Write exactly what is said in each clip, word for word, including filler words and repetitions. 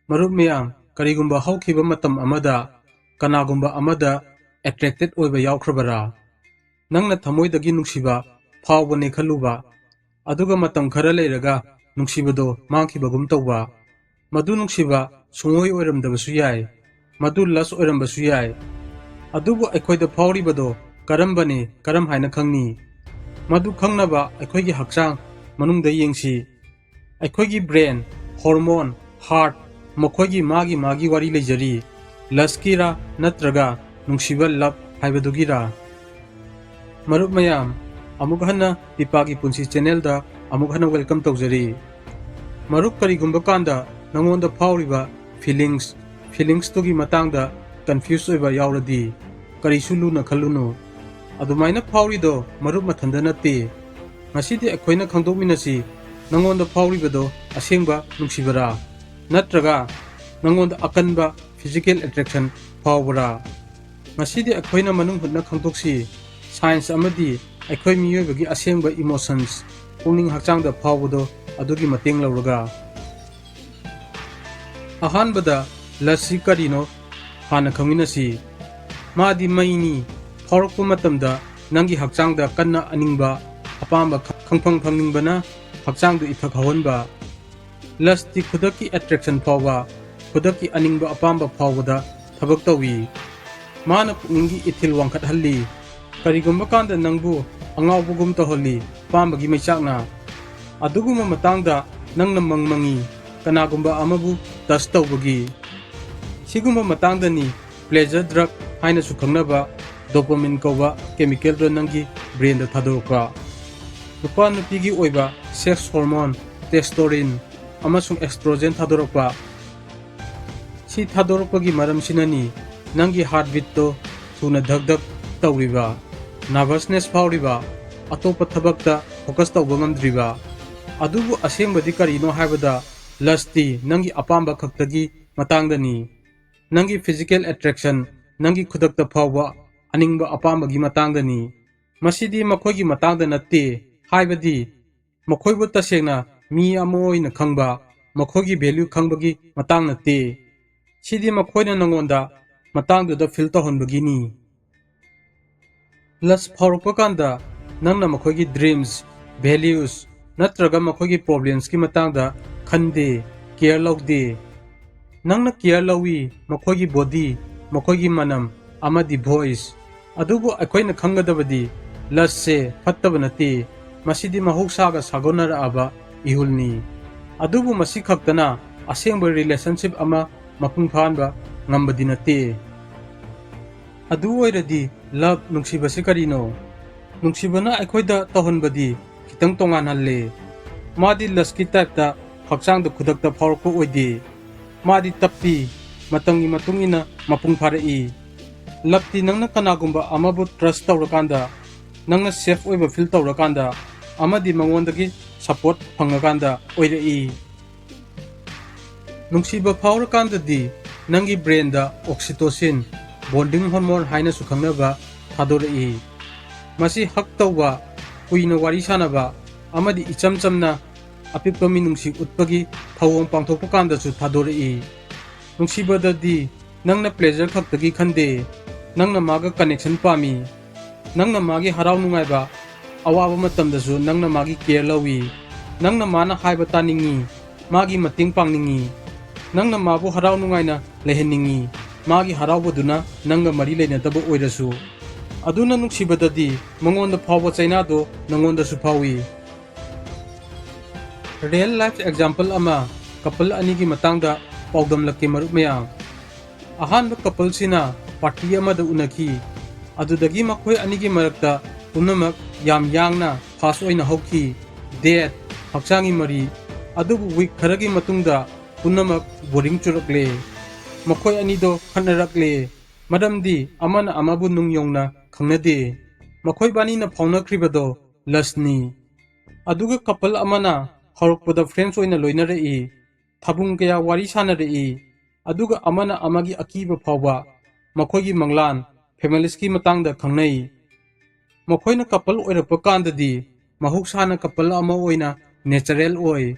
ꯃꯔꯨꯞ ꯃꯌꯥꯝ, ꯀꯔꯤꯒꯨꯝꯕ ꯍꯧꯈꯤꯕ ꯃꯇꯝ ꯑꯃꯗ ꯀꯅꯥꯒꯨꯝꯕ ꯑꯃꯗ attracted ꯑꯣꯏꯕ ꯌꯥꯎꯈ꯭ꯔꯕꯔꯥ? ꯅꯪꯅ ꯊꯃꯣꯏꯗꯒꯤ ꯅꯨꯡꯁꯤꯕ ꯐꯥꯎꯕꯅꯦ ꯈꯜꯂꯨꯕ, ꯑꯗꯨꯒ ꯃꯇꯝ ꯈꯔ ꯂꯩꯔꯒ ꯅꯨꯡꯁꯤꯕꯗꯣ ꯃꯥꯡꯈꯤꯕꯒꯨꯝ ꯇꯧꯕ꯫ ꯃꯗꯨ ꯅꯨꯡꯁꯤꯕ ꯁꯨꯡꯑꯣꯏ ꯑꯣꯏꯔꯝꯗꯕꯁꯨ ꯌꯥꯏ꯫ ꯃꯗꯨ lust ꯑꯣꯏꯔꯝꯕꯁꯨ ꯌꯥꯏ꯫ ꯑꯗꯨꯕꯨ ꯑꯩꯈꯣꯏꯗ ꯐꯥꯎꯔꯤꯕꯗꯣ ꯀꯔꯝꯕꯅꯤ, ꯀꯔꯝ ꯍꯥꯏꯅ ꯈꯪꯅꯤ? ꯃꯗꯨ ꯈꯪꯅꯕ ꯑꯩꯈꯣꯏꯒꯤ ꯍꯛꯆꯥꯡ ꯃꯅꯨꯡꯗ ꯌꯦꯡꯁꯤ꯫ ꯑꯩꯈꯣꯏꯒꯤ brain, hormone, heart, ꯃꯈꯣꯏꯒꯤ ꯃꯥꯒꯤ ꯃꯥꯒꯤ ꯋꯥꯔꯤ ꯂꯩꯖꯔꯤ꯫ Lustꯀꯤꯔꯥ ꯅꯠꯇ꯭ꯔꯒ ꯅꯨꯡꯁꯤꯕ, love ꯍꯥꯏꯕꯗꯨꯒꯤꯔꯥ? ꯃꯔꯨꯞ ꯃꯌꯥꯝ, ꯑꯃꯨꯛ ꯍꯟꯅ ꯗꯤꯄꯥꯒꯤ ꯄꯨꯟꯁꯤ channelꯗ ꯑꯃꯨꯛ ꯍꯟꯅ welcome ꯇꯧꯖꯔꯤ꯫ ꯃꯔꯨꯞ, ꯀꯔꯤꯒꯨꯝꯕ ꯀꯥꯟꯗ ꯅꯉꯣꯟꯗ ꯐꯥꯎꯔꯤꯕ feelings, feelingsꯇꯨꯒꯤ ꯃꯇꯥꯡꯗ confuse ꯑꯣꯏꯕ ꯌꯥꯎꯔꯗꯤ, ꯀꯔꯤꯁꯨ ꯂꯨꯅ ꯈꯜꯂꯨꯅꯨ꯫ ꯑꯗꯨꯃꯥꯏꯅ ꯐꯥꯎꯔꯤꯗꯣ ꯃꯔꯨꯞ ꯃꯊꯟꯇ ꯅꯠꯇꯦ꯫ ꯉꯁꯤꯗꯤ ꯑꯩꯈꯣꯏꯅ ꯈꯪꯗꯣꯛꯃꯤꯟꯅꯁꯤ, ꯅꯉꯣꯟꯗ ꯐꯥꯎꯔꯤꯕꯗꯣ ꯑꯁꯦꯡꯕ ꯅꯨꯡꯁꯤꯕꯔꯥ? ꯅꯠꯇ꯭ꯔꯒ ꯅꯉꯣꯟꯗ ꯑꯀꯟꯕ physical attraction ꯐꯥꯎꯕꯔꯥ? ꯉꯁꯤꯗꯤ ꯑꯩꯈꯣꯏꯅ ꯃꯅꯨꯡ ꯍꯨꯠꯅ ꯈꯪꯗꯣꯛꯁꯤ, science ꯑꯃꯗꯤ ꯑꯩꯈꯣꯏ ꯃꯤꯑꯣꯏꯕꯒꯤ ꯑꯁꯦꯡꯕ emotions, ꯄꯨꯛꯅꯤꯡ ꯍꯛꯆꯥꯡꯗ ꯐꯥꯎꯕꯗꯣ, ꯑꯗꯨꯒꯤ ꯃꯇꯦꯡ ꯂꯧꯔꯒ꯫ ꯑꯍꯥꯟꯕꯗ, lustꯁꯤ ꯀꯔꯤꯅꯣ ꯍꯥꯟꯅ ꯈꯪꯃꯤꯟꯅꯁꯤ꯫ ꯃꯥꯗꯤ ꯃꯩꯅꯤ꯫ ꯐꯥꯎꯔꯛꯄ ꯃꯇꯝꯗ ꯅꯪꯒꯤ ꯍꯛꯆꯥꯡꯗ ꯀꯟꯅ ꯑꯅꯤꯡꯕ, ꯑꯄꯥꯝꯕ ꯈꯪꯐꯪ ꯐꯪꯅꯤꯡꯕꯅ ꯍꯛꯆꯥꯡꯗꯨ ꯏꯊꯛ ꯍꯧꯍꯟꯕ꯫ Lustꯇꯤ ꯈꯨꯗꯛꯀꯤ attraction ꯐꯥꯎꯕ, ꯈꯨꯗꯛꯀꯤ ꯑꯅꯤꯡꯕ ꯑꯄꯥꯝꯕ ꯐꯥꯎꯕꯗ ꯊꯕꯛ ꯇꯧꯏ꯫ ꯃꯥꯅ ꯄꯨꯛꯅꯤꯡꯒꯤ ꯏꯊꯤꯜ ꯋꯥꯡꯈꯠꯍꯜꯂꯤ꯫ ꯀꯔꯤꯒꯨꯝꯕ ꯀꯥꯟꯗ ꯅꯪꯕꯨ ꯑꯉꯥꯎꯕꯒꯨꯝ ꯇꯧꯍꯜꯂꯤ, ꯑꯄꯥꯝꯕꯒꯤ ꯃꯩꯆꯥꯛꯅ꯫ ꯑꯗꯨꯒꯨꯝꯕ ꯃꯇꯥꯡꯗ ꯅꯪꯅ ꯃꯪ ꯃꯪꯉꯤ, ꯀꯅꯥꯒꯨꯝꯕ ꯑꯃꯕꯨ touch ꯇꯧꯕꯒꯤ꯫ ꯁꯤꯒꯨꯝꯕ ꯃꯇꯥꯡꯗꯅꯤ pleasure drug ꯍꯥꯏꯅꯁꯨ ꯈꯪꯅꯕ dopamine ꯀꯧꯕ chemicalꯗꯣ ꯅꯪꯒꯤ brainꯗ ꯊꯥꯗꯣꯔꯛꯄ꯫ ꯅꯨꯄꯥ ꯅꯨꯄꯤꯒꯤ ꯑꯣꯏꯕ sex hormone, testosterone ꯑꯃꯁꯨꯡ estrogen ꯊꯥꯗꯣꯔꯛꯄ꯫ ꯁꯤ ꯊꯥꯗꯣꯔꯛꯄꯒꯤ ꯃꯔꯝꯁꯤꯅꯅꯤ ꯅꯪꯒꯤ heartbeatꯇꯣ ꯊꯨꯅ ꯙꯛ ꯙꯛ ꯇꯧꯔꯤꯕ, nervousness ꯐꯥꯎꯔꯤꯕ, ꯑꯇꯣꯞꯄ ꯊꯕꯛꯇ focus ꯇꯧꯕ ꯉꯝꯗ꯭ꯔꯤꯕ꯫ ꯑꯗꯨꯕꯨ ꯑꯁꯦꯡꯕꯗꯤ ꯀꯔꯤꯅꯣ ꯍꯥꯏꯕꯗ, lustꯇꯤ ꯅꯪꯒꯤ ꯑꯄꯥꯝꯕ ꯈꯛꯇꯒꯤ ꯃꯇꯥꯡꯗꯅꯤ꯫ ꯅꯪꯒꯤ physical attraction, ꯅꯪꯒꯤ ꯈꯨꯗꯛꯇ ꯐꯥꯎꯕ ꯑꯅꯤꯡꯕ ꯑꯄꯥꯝꯕꯒꯤ ꯃꯇꯥꯡꯗꯅꯤ꯫ ꯃꯁꯤꯗꯤ ꯃꯈꯣꯏꯒꯤ ꯃꯇꯥꯡꯗ ꯅꯠꯇꯦ, ꯍꯥꯏꯕꯗꯤ ꯃꯈꯣꯏꯕꯨ ꯇꯁꯦꯡꯅ ꯃꯤ ꯑꯃ ꯑꯣꯏꯅ ꯈꯪꯕ, ꯃꯈꯣꯏꯒꯤ ꯚꯦꯂ꯭ꯌꯨ ꯈꯪꯕꯒꯤ ꯃꯇꯥꯡ ꯅꯠꯇꯦ꯫ ꯁꯤꯗꯤ ꯃꯈꯣꯏꯅ ꯅꯉꯣꯟꯗ ꯃꯇꯥꯡꯗꯨꯗ ꯐꯤꯜ ꯇꯧꯍꯟꯕꯒꯤꯅꯤ꯫ ꯂꯁ ꯐꯥꯎꯔꯛꯄ ꯀꯥꯟꯗ ꯅꯪꯅ ꯃꯈꯣꯏꯒꯤ ꯗ꯭ꯔꯤꯝꯁ, ꯚꯦꯂ꯭ꯌꯨꯁ ꯅꯠꯇ꯭ꯔꯒ ꯃꯈꯣꯏꯒꯤ ꯄ꯭ꯔꯣꯕ꯭ꯂꯦꯝꯁꯀꯤ ꯃꯇꯥꯡꯗ ꯈꯟꯗꯦ, ꯀꯦꯌꯔ ꯂꯧꯗꯦ꯫ ꯅꯪꯅ ꯀꯦꯌꯔ ꯂꯧꯏ ꯃꯈꯣꯏꯒꯤ ꯕꯣꯗꯤ, ꯃꯈꯣꯏꯒꯤ ꯃꯅꯝ ꯑꯃꯗꯤ ꯚꯣꯏꯁ꯫ ꯑꯗꯨꯕꯨ ꯑꯩꯈꯣꯏꯅ ꯈꯪꯒꯗꯕꯗꯤ ꯂꯁꯁꯦ ꯐꯠꯇꯕ ꯅꯠꯇꯦ, ꯃꯁꯤꯗꯤ ꯃꯍꯧꯁꯥꯒ ꯁꯥꯒꯣꯟꯅꯔꯛꯑꯕ ꯏꯍꯨꯜꯅꯤ꯫ ꯑꯗꯨꯕꯨ ꯃꯁꯤ ꯈꯛꯇꯅ ꯑꯁꯦꯡꯕ ꯔꯤꯂꯦꯁꯟꯁꯤꯞ ꯑꯃ ꯃꯄꯨꯡ ꯐꯥꯍꯟꯕ ꯉꯝꯕꯗꯤ ꯅꯠꯇꯦ꯫ ꯑꯗꯨ ꯑꯣꯏꯔꯗꯤ ꯂꯚ, ꯅꯨꯡꯁꯤꯕꯁꯤ ꯀꯔꯤꯅꯣ? ꯅꯨꯡꯁꯤꯕꯅ ꯑꯩꯈꯣꯏꯗ ꯇꯧꯍꯟꯕꯗꯤ ꯈꯤꯇꯪ ꯇꯣꯉꯥꯟꯍꯜꯂꯦ꯫ ꯃꯥꯗꯤ ꯂꯁꯀꯤ ꯇꯥꯏꯞꯇ ꯍꯛꯆꯥꯡꯗ ꯈꯨꯗꯛꯇ ꯐꯥꯎꯔꯛꯄ ꯑꯣꯏꯗꯦ꯫ ꯃꯥꯗꯤ ꯇꯞꯄꯤ, ꯃꯇꯝꯒꯤ ꯃꯇꯨꯡ ꯏꯟꯅ ꯃꯄꯨꯡ ꯐꯥꯔꯛꯏ꯫ ꯂꯚꯇꯤ ꯅꯪꯅ ꯀꯅꯥꯒꯨꯝꯕ ꯑꯃꯕꯨ ꯇ꯭ꯔꯁ ꯇꯧꯔꯀꯥꯟꯗ, ꯅꯪꯅ ꯁꯦꯐ ꯑꯣꯏꯕ ꯐꯤꯜ ꯇꯧꯔꯀꯥꯟꯗ ꯑꯃꯗꯤ ꯃꯉꯣꯟꯗꯒꯤ ꯁꯄꯣꯔꯠ ꯐꯪꯉꯀꯥꯟꯗ ꯑꯣꯏꯔꯛꯏ꯫ ꯅꯨꯡꯁꯤꯕ ꯐꯥꯎꯔꯀꯥꯟꯗꯗꯤ ꯅꯪꯒꯤ ꯕ꯭ꯔꯦꯟꯗ ꯑꯣꯛꯁꯤꯇꯣꯁꯤꯟ, ꯕꯣꯟꯗꯤꯡ ꯍꯣꯔꯃꯣꯟ ꯍꯥꯏꯅꯁꯨ ꯈꯪꯅꯕ, ꯊꯥꯗꯣꯔꯛꯏ꯫ ꯃꯁꯤ ꯍꯛ ꯇꯧꯕ, ꯀꯨꯏꯅ ꯋꯥꯔꯤ ꯁꯥꯟꯅꯕ ꯑꯃꯗꯤ ꯏꯆꯝ ꯆꯝꯅ ꯑꯄꯤꯛꯄ ꯃꯤꯅꯨꯡꯁꯤ ꯎꯠꯄꯒꯤ ꯊꯧꯑꯣꯡ ꯄꯥꯡꯊꯣꯛꯄ ꯀꯥꯟꯗꯁꯨ ꯊꯥꯗꯣꯔꯛꯏ꯫ ꯅꯨꯡꯁꯤꯕꯗꯗꯤ ꯅꯪꯅ ꯄ꯭ꯂꯦꯖꯔ ꯈꯛꯇꯒꯤ ꯈꯟꯗꯦ, ꯅꯪꯅ ꯃꯥꯒ ꯀꯅꯦꯛꯁꯟ ꯄꯥꯝꯃꯤ꯫ ꯅꯪꯅ ꯃꯥꯒꯤ ꯍꯔꯥꯎ ꯅꯨꯡꯉꯥꯏꯕ, ꯑꯋꯥꯕ ꯃꯇꯝꯗꯁꯨ ꯅꯪꯅ ꯃꯥꯒꯤ ꯀꯦꯌꯔ ꯂꯧꯏ꯫ ꯅꯪꯅ ꯃꯥꯅ ꯍꯥꯏꯕ ꯇꯥꯅꯤꯡꯏ, ꯃꯥꯒꯤ ꯃꯇꯦꯡ ꯄꯥꯡꯅꯤꯡꯏ꯫ ꯅꯪꯅ ꯃꯥꯕꯨ ꯍꯔꯥꯎ ꯅꯨꯡꯉꯥꯏꯅ ꯂꯩꯍꯟꯅꯤꯡꯏ, ꯃꯥꯒꯤ ꯍꯔꯥꯎꯕꯗꯨꯅ ꯅꯪꯒ ꯃꯔꯤ ꯂꯩꯅꯗꯕ ꯑꯣꯏꯔꯁꯨ꯫ ꯑꯗꯨꯅ ꯅꯨꯡꯁꯤꯕꯗꯗꯤ ꯃꯉꯣꯟꯗ ꯐꯥꯎꯕ ꯆꯩꯅꯥꯗꯣ ꯅꯉꯣꯟꯗꯁꯨ ꯐꯥꯎꯏ꯫ ꯔꯤꯌꯦꯜ ꯂꯥꯏꯐ ꯑꯦꯛꯖꯥꯝꯄꯜ ꯑꯃ ꯀꯄꯜ ꯑꯅꯤꯒꯤ ꯃꯇꯥꯡꯗ ꯄꯥꯎꯗꯝꯂꯛꯀꯦ ꯃꯔꯨꯞ ꯃꯌꯥꯝ꯫ ꯑꯍꯥꯟꯕ ꯀꯄꯜꯁꯤꯅ ꯄꯥꯔꯇꯤ ꯑꯃꯗ ꯎꯅꯈꯤ꯫ ꯑꯗꯨꯗꯒꯤ ꯃꯈꯣꯏ ꯑꯅꯤꯒꯤ ꯃꯔꯛꯇ ꯄꯨꯝꯅꯃꯛ ꯌꯥꯝ ꯌꯥꯡꯅ ꯐꯥꯁ ꯑꯣꯏꯅ ꯍꯧꯈꯤ꯫ ꯗꯦꯠ, ꯍꯛꯆꯥꯡꯒꯤ ꯃꯔꯤ꯫ ꯑꯗꯨꯕꯨ ꯋꯤꯛ ꯈꯔꯒꯤ ꯃꯇꯨꯡꯗ ꯄꯨꯝꯅꯃꯛ ꯕꯣꯔꯤꯡ ꯆꯨꯔꯛꯂꯦ꯫ ꯃꯈꯣꯏ ꯑꯅꯤꯗꯣ ꯈꯠꯅꯔꯛꯂꯦ, ꯃꯔꯝꯗꯤ ꯑꯃꯅ ꯑꯃꯕꯨ ꯅꯨꯡ ꯌꯧꯅ ꯈꯪꯅꯗꯦ꯫ ꯃꯈꯣꯏꯕꯥꯅꯤꯅ ꯐꯥꯎꯅꯈ꯭ꯔꯤꯕꯗꯣ ꯂꯁꯅꯤ꯫ ꯑꯗꯨꯒ ꯀꯄꯜ ꯑꯃꯅ ꯍꯧꯔꯛꯄꯗ ꯐ꯭ꯔꯦꯟꯁ ꯑꯣꯏꯅ ꯂꯣꯏꯅꯔꯛꯏ, ꯊꯥꯕꯨꯡ ꯀꯌꯥ ꯋꯥꯔꯤ ꯁꯥꯟꯅꯔꯛꯏ, ꯑꯗꯨꯒ ꯑꯃꯅ ꯑꯃꯒꯤ ꯑꯀꯤꯕ ꯐꯥꯎꯕ ꯃꯈꯣꯏꯒꯤ ꯃꯪꯂꯥꯟ, ꯐꯦꯃꯤꯂꯤꯁꯀꯤ ꯃꯇꯥꯡꯗ ꯈꯪꯅꯩ꯫ ꯃꯈꯣꯏꯅ ꯀꯄꯜ ꯑꯣꯏꯔꯛꯄ ꯀꯥꯟꯗꯗꯤ ꯃꯍꯧꯁꯥꯅ ꯀꯄꯜ ꯑꯃ ꯑꯣꯏꯅ ꯅꯦꯆꯔꯦꯜ ꯑꯣꯏ꯫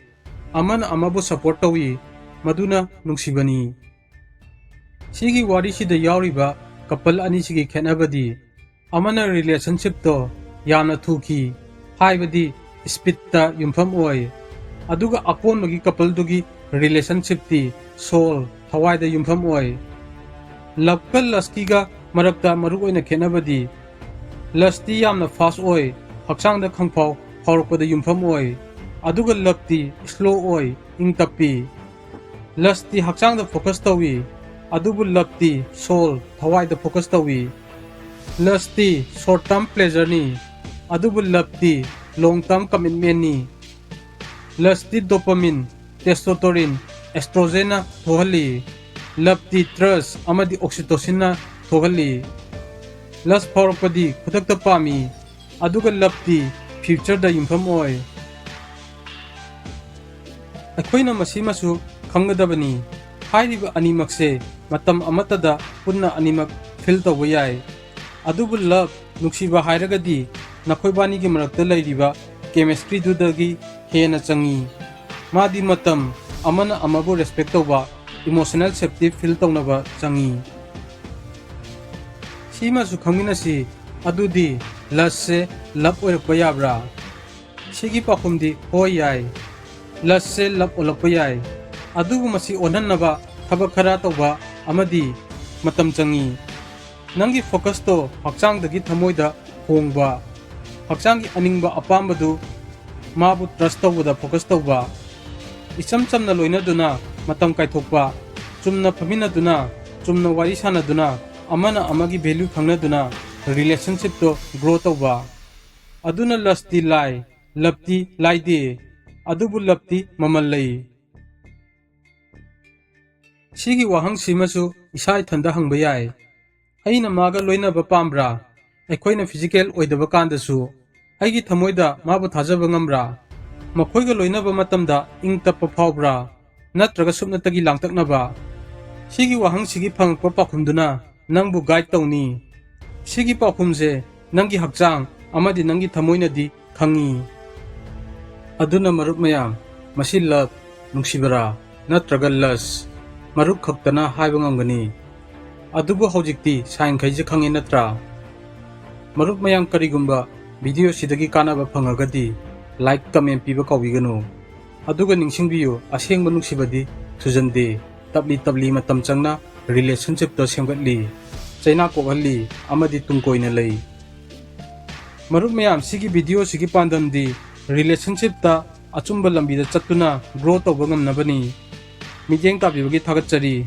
ꯑꯃꯅ ꯑꯃꯕꯨ ꯁꯄꯣꯔꯠ ꯇꯧꯏ, ꯃꯗꯨꯅ ꯅꯨꯡꯁꯤꯕꯅꯤ꯫ ꯁꯤꯒꯤ ꯋꯥꯔꯤꯁꯤꯗ ꯌꯥꯎꯔꯤꯕ ꯀꯄꯜ ꯑꯅꯤꯁꯤꯒꯤ ꯈꯦꯠꯅꯕꯗꯤ, ꯑꯃꯅ ꯔꯤꯂꯦꯁꯟꯁꯤꯞꯇꯣ ꯌꯥꯝꯅ ꯊꯨꯈꯤ, ꯍꯥꯏꯕꯗꯤ ꯁ꯭ꯄꯤꯠꯇ ꯌꯨꯝꯐꯝ ꯑꯣꯏ, ꯑꯗꯨꯒ ꯑꯀꯣꯟꯕꯒꯤ ꯀꯄꯜꯗꯨꯒꯤ ꯔꯤꯂꯦꯁꯟꯁꯤꯞꯇꯤ ꯁꯣꯜ, ꯊꯋꯥꯏꯗ ꯌꯨꯝꯐꯝ ꯑꯣꯏ꯫ ꯂꯞꯀ ꯂꯁꯀꯤꯒ ꯃꯔꯛꯇ ꯃꯔꯨꯑꯣꯏꯅ ꯈꯦꯠꯅꯕꯗꯤ, ꯂꯁꯇꯤ ꯌꯥꯝꯅ ꯐꯥꯁ ꯑꯣꯏ, ꯍꯛꯆꯥꯡꯗ ꯈꯪꯐꯥꯎ ꯐꯥꯎꯔꯛꯄꯗ ꯌꯨꯝꯐꯝ ꯑꯣꯏ, ꯑꯗꯨꯒ ꯂꯞꯇꯤ ꯁ꯭ꯂꯣ ꯑꯣꯏ, ꯏꯪ ꯇꯞꯄꯤ꯫ ꯂꯁꯇꯤ ꯍꯛꯆꯥꯡꯗ ꯐꯣꯀꯁ ꯇꯧꯏ, ꯑꯗꯨꯕꯨ ꯂꯞꯇꯤ ꯁꯣꯜ, ꯊꯋꯥꯏꯗ ꯐꯣꯀꯁ ꯇꯧꯏ꯫ ꯂꯁꯇꯤ ꯁꯣꯔꯠ ꯇꯥꯔꯝ ꯄ꯭ꯂꯦꯖꯔꯅꯤ, ꯑꯗꯨꯕꯨ ꯂꯞꯇꯤ ꯂꯣꯡ ꯇꯥꯔꯝ ꯀꯃꯤꯠꯃꯦꯟꯅꯤ꯫ ꯂꯁꯇꯤ ꯗꯣꯄꯥꯃꯤꯟ, ꯇꯦꯁꯇꯣꯇꯣꯔꯤꯟ, ꯑꯦꯁꯇ꯭ꯔꯣꯖꯦꯟꯅ ꯊꯣꯛꯍꯜꯂꯤ꯫ ꯂꯞꯇꯤ ꯇ꯭ꯔꯁ ꯑꯃꯗꯤ ꯑꯣꯛꯁꯤꯇꯣꯁꯤꯟꯅ ꯊꯣꯛꯍꯜꯂꯤ꯫ ꯂꯁ ꯐꯥꯎꯔꯛꯄꯗꯤ ꯈꯨꯗꯛꯇ ꯄꯥꯝꯃꯤ, ꯑꯗꯨꯒ ꯂꯞꯇꯤ ꯐ꯭ꯌꯨꯆꯔꯗ ꯌꯨꯝꯐꯝ ꯑꯣꯏ꯫ ꯑꯩꯈꯣꯏꯅ ꯃꯁꯤꯃꯁꯨ ꯈꯪꯒꯗꯕꯅꯤ, ꯍꯥꯏꯔꯤꯕ ꯑꯅꯤꯃꯛꯁꯦ ꯃꯇꯝ ꯑꯃꯠꯇꯗ ꯄꯨꯟꯅ ꯑꯅꯤꯃꯛ ꯐꯤꯜ ꯇꯧꯕ ꯌꯥꯏ꯫ ꯑꯗꯨꯕꯨ ꯂꯞ, ꯅꯨꯡꯁꯤꯕ ꯍꯥꯏꯔꯒꯗꯤ ꯅꯈꯣꯏꯕꯥꯅꯤꯒꯤ ꯃꯔꯛꯇ ꯂꯩꯔꯤꯕ ꯀꯦꯃꯤꯁꯇ꯭ꯔꯤꯗꯨꯗꯒꯤ ꯍꯦꯟꯅ ꯆꯪꯏ꯫ ꯃꯥꯗꯤ ꯃꯇꯝ, ꯑꯃꯅ ꯑꯃꯕꯨ ꯔꯦꯁꯄꯦꯛ ꯇꯧꯕ, ꯏꯃꯣꯁꯅꯦꯜ ꯁꯦꯐꯇꯤ ꯐꯤꯜ ꯇꯧꯅꯕ ꯆꯪꯏ꯫ ꯁꯤꯃꯁꯨ ꯈꯪꯃꯤꯟꯅꯁꯤ, ꯑꯗꯨꯗꯤ ꯂꯁꯁꯦ ꯂꯞ ꯑꯣꯏꯔꯛꯄ ꯌꯥꯕ꯭ꯔꯥ? ꯁꯤꯒꯤ ꯄꯥꯎꯈꯨꯝꯗꯤ ꯍꯣꯏ ꯌꯥꯏ꯫ ꯂꯁꯁꯦ ꯂꯞ ꯑꯣꯜꯂꯛꯄ ꯌꯥꯏ꯫ ꯑꯗꯨꯕꯨ ꯃꯁꯤ ꯑꯣꯟꯍꯟꯅꯕ ꯊꯕꯛ ꯈꯔ ꯇꯧꯕ ꯑꯃꯗꯤ ꯃꯇꯝ ꯆꯪꯏ꯫ ꯅꯪꯒꯤ ꯐꯣꯀꯁꯇꯣ ꯍꯛꯆꯥꯡꯗꯒꯤ ꯊꯃꯣꯏꯗ ꯍꯣꯡꯕ, ꯍꯛꯆꯥꯡꯒꯤ ꯑꯅꯤꯡꯕ ꯑꯄꯥꯝꯕꯗꯨ ꯃꯥꯕꯨ ꯇ꯭ꯔꯁ ꯇꯧꯕꯗ ꯐꯣꯀꯁ ꯇꯧꯕ, ꯏꯆꯝ ꯆꯝꯅ ꯂꯣꯏꯅꯗꯨꯅ ꯃꯇꯝ ꯀꯥꯏꯊꯣꯛꯄ, ꯆꯨꯝꯅ ꯐꯝꯃꯤꯟꯅꯗꯨꯅ, ꯆꯨꯝꯅ ꯋꯥꯔꯤ ꯁꯥꯟꯅꯗꯨꯅ, ꯑꯃꯅ ꯑꯃꯒꯤ ꯚꯦꯂ꯭ꯌꯨ ꯈꯪꯅꯗꯨꯅ ꯔꯤꯂꯦꯁꯟꯁꯤꯞꯇꯣ ꯒ꯭ꯔꯣ ꯇꯧꯕ꯫ ꯑꯗꯨꯅ ꯂꯁꯇꯤ ꯂꯥꯏ, ꯂꯞꯇꯤ ꯂꯥꯏꯗꯦ, ꯑꯗꯨꯕꯨ ꯂꯞꯇꯤ ꯃꯃꯜ ꯂꯩ꯫ ꯁꯤꯒꯤ ꯋꯥꯍꯪꯁꯤꯃꯁꯨ ꯏꯁꯥ ꯏꯊꯟꯗ ꯍꯪꯕ ꯌꯥꯏ꯫ ꯑꯩꯅ ꯃꯥꯒ ꯂꯣꯏꯅꯕ ꯄꯥꯝꯕ꯭ꯔꯥ? ꯑꯩꯈꯣꯏꯅ ꯐꯤꯖꯤꯀꯦꯜ ꯑꯣꯏꯗꯕ ꯀꯥꯟꯗꯁꯨ ꯑꯩꯒꯤ ꯊꯃꯣꯏꯗ ꯃꯥꯕꯨ ꯊꯥꯖꯕ ꯉꯝꯕ꯭ꯔꯥ? ꯃꯈꯣꯏꯒ ꯂꯣꯏꯅꯕ ꯃꯇꯝꯗ ꯏꯪ ꯇꯞꯄ ꯐꯥꯎꯕ꯭ꯔꯥ? ꯅꯠꯇ꯭ꯔꯒ ꯁꯨꯞꯅꯇꯒꯤ ꯂꯥꯡꯇꯛꯅꯕ? ꯁꯤꯒꯤ ꯋꯥꯍꯪꯁꯤꯒꯤ ꯐꯪꯉꯛꯄ ꯄꯥꯎꯈꯨꯝꯗꯨꯅ ꯅꯪꯕꯨ ꯒꯥꯏꯗ ꯇꯧꯅꯤ꯫ ꯁꯤꯒꯤ ꯄꯥꯎꯈꯨꯝꯁꯦ ꯅꯪꯒꯤ ꯍꯛꯆꯥꯡ ꯑꯃꯗꯤ ꯅꯪꯒꯤ ꯊꯃꯣꯏꯅꯗꯤ ꯈꯪꯉꯤ꯫ ꯑꯗꯨꯅ ꯃꯔꯨꯞ ꯃꯌꯥꯝ, ꯃꯁꯤ love, ꯅꯨꯡꯁꯤꯕꯔꯥ, ꯅꯠꯇ꯭ꯔꯒ lust, ꯃꯔꯨꯞ ꯈꯛꯇꯅ ꯍꯥꯏꯕ ꯉꯝꯒꯅꯤ꯫ ꯑꯗꯨꯕꯨ ꯍꯧꯖꯤꯛꯇꯤ ꯁꯥꯏꯟꯈꯩꯁꯦ ꯈꯪꯉꯦ ꯅꯠꯇ꯭ꯔꯥ? ꯃꯔꯨꯞ ꯃꯌꯥꯝ, ꯀꯔꯤꯒꯨꯝꯕ video ꯁꯤꯗꯒꯤ ꯀꯥꯟꯅꯕ ꯐꯪꯉꯒꯗꯤ like, comment ꯄꯤꯕ ꯀꯥꯎꯕꯤꯒꯅꯨ꯫ ꯑꯗꯨꯒ ꯅꯤꯡꯁꯤꯡꯕꯤꯌꯨ, ꯑꯁꯦꯡꯕ ꯅꯨꯡꯁꯤꯕꯗꯤ ꯊꯨꯖꯟꯗꯦ, ꯇꯞꯂꯤ ꯇꯞꯂꯤ ꯃꯇꯝ ꯆꯪꯅ relationship ꯇ ꯁꯦꯝꯒꯠꯂꯤ, ꯆꯩꯅꯥ ꯀꯣꯛꯍꯜꯂꯤ ꯑꯃꯗꯤ ꯇꯨꯡ ꯀꯣꯏꯅ ꯂꯩ꯫ ꯃꯔꯨꯞ ꯃꯌꯥꯝ, ꯁꯤꯒꯤ video ꯁꯤꯒꯤ ꯄꯥꯟꯗꯝꯗꯤ relationship ꯇ ꯑꯆꯨꯝꯕ ꯂꯝꯕꯤꯗ ꯆꯠꯇꯨꯅ grow ꯇꯧꯕ ꯉꯝꯅꯕꯅꯤ꯫ ꯃꯤꯠꯌꯦꯡ ꯇꯥꯕꯤꯕꯒꯤ ꯊꯥꯒꯠꯆꯔꯤ꯫